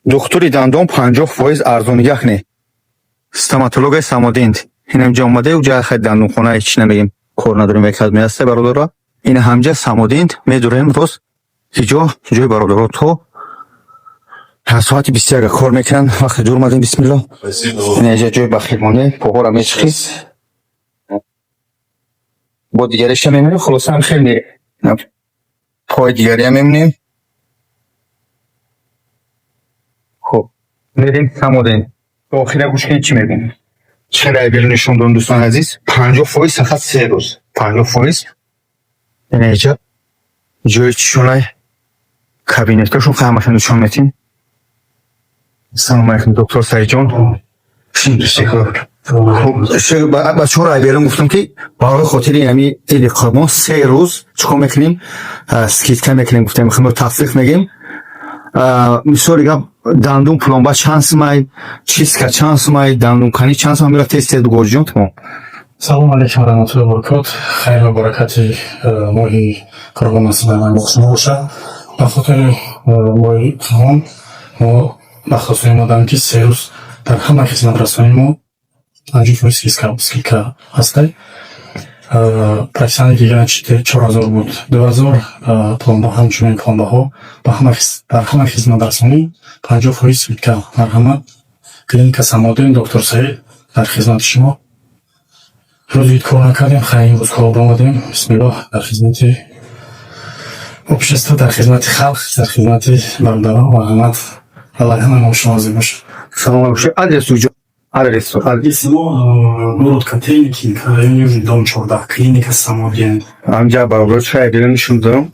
Духтури дандон 50% арзон яхне. Стоматологияи Самодент. Инам ҷа омаде, уҷа хай дандонхона ҳеч намегем. Кор надорем, як хадме ҳаста, бародаро. Ина ҳамҷа Самодент медурем рост ки ҷо ҷои бародаро то соати 21 кор мекунанд. Вақте дур омадем, бисмилло. Ина ҷа ҷои бахилмонӣ, поҳора мечиқӣ. Бо дигареша мемонем, хулоса ҳам хеле пои дигариам мемонем. Хуб, мерем Самодент. То охира гӯш кунед, чӣ мегӯм. Чӣ рай берун нишон додам, дӯстони азиз? 50% фақат 3 рӯз. 50%. Ина иҷа ҷои чишонай кабинеташон ҳамаша нишон метим. Салом алейкум, доктор Саидҷон. Хуб, бачаҳо рай берун гуфтам, ки барои хотири ҳами иди Қурбон 3 рӯз чӣ кор мекунем? Скидка мекунем, гуфтем, химо тахфиф мегем. Мисоли гап, дандун пломба чанд сумай, чистка чанд сумай, дандунканӣ чанд сумай, мера тез тез бугоҷиҷон, тамом. Салом алейкум раҳматуллоҳи баракот. Хайру баракати моҳи Қурбон насиб бо шумо бошад. Ба хотири моҳи Қурбон мо бахосоӣ омадам, ки 3 рӯз дар ҳама хизматрасонии мо 50% скидка ҳастай. Профессионали гигиена 4000 буд, 2000, пломба ҳамчунин, пломбаҳо ба ҳама дар ҳама хизматрасонӣ 50% скидка. Марҳамат, клиника Самодин, доктор Саид дар хизмати шумо. Рӯзи ид кор накардем, хайр, имрӯз кор омадем. Бисмиллоҳ, дар хизмати общество, дар хизмати халқ, дар хизмати бародарон. Марҳамат, Аллоҳ ҳама мо шумо розӣ бошад. Салом бошед. Адрес куҷо? Адрес. Адреси мо город Котельники, район Южный, дом 14, клиника Самодин. Ҳамҷа бародар чай берун нишон додам.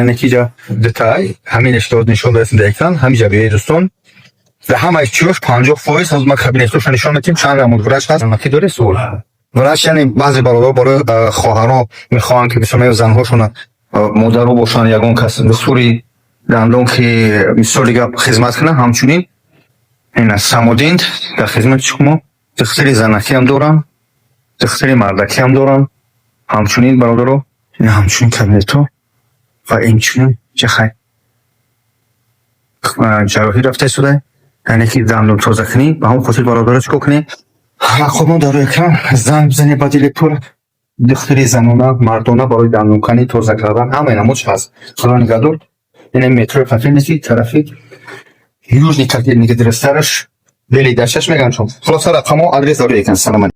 Яъне ки ҷа детай ҳамин иштиҳод нишон додастем дар экран. Ҳамиҷа биёед, дӯстон. Ва ҳамаи чиёш 50%. Ҳозир ма кабинетҳоша нишон медиҳем, чанд намуд врач ҳаст. Наки доред суол? Врач, яъне баъзе бародар барои хоҳаро мехоҳанд, ки мисол занҳошона, модаро бошанд, ягон кас духтури дандон, ки мисоли гап хизмат кунанд, ҳамчунин ина Самодинт дар хизмати шумо. Духтури занакиам дорам, духтури мардакиам дорам. Ҳамчунин, бародаро, ина ҳамчунин кабинетҳо ва инчунин чӣ хай ҷарроҳӣ рафта истода, яъне ки дандон тозакунӣ. Ба ҳамон хотир, бародаро, чӣ кор кунем? Рақамон дар экран, занг бизанед ба директор. Духтури занона, мардона, барои дандонканӣ, тоза кардан, ҳамаи намудш ҳаст. Худо нигаҳдор. Ина метрои Котельники, тарафи Южный Котельники, дурусттараш Белый дачаш мегӯям. Чун хулоса рақамо, адрес дар экран. Салом.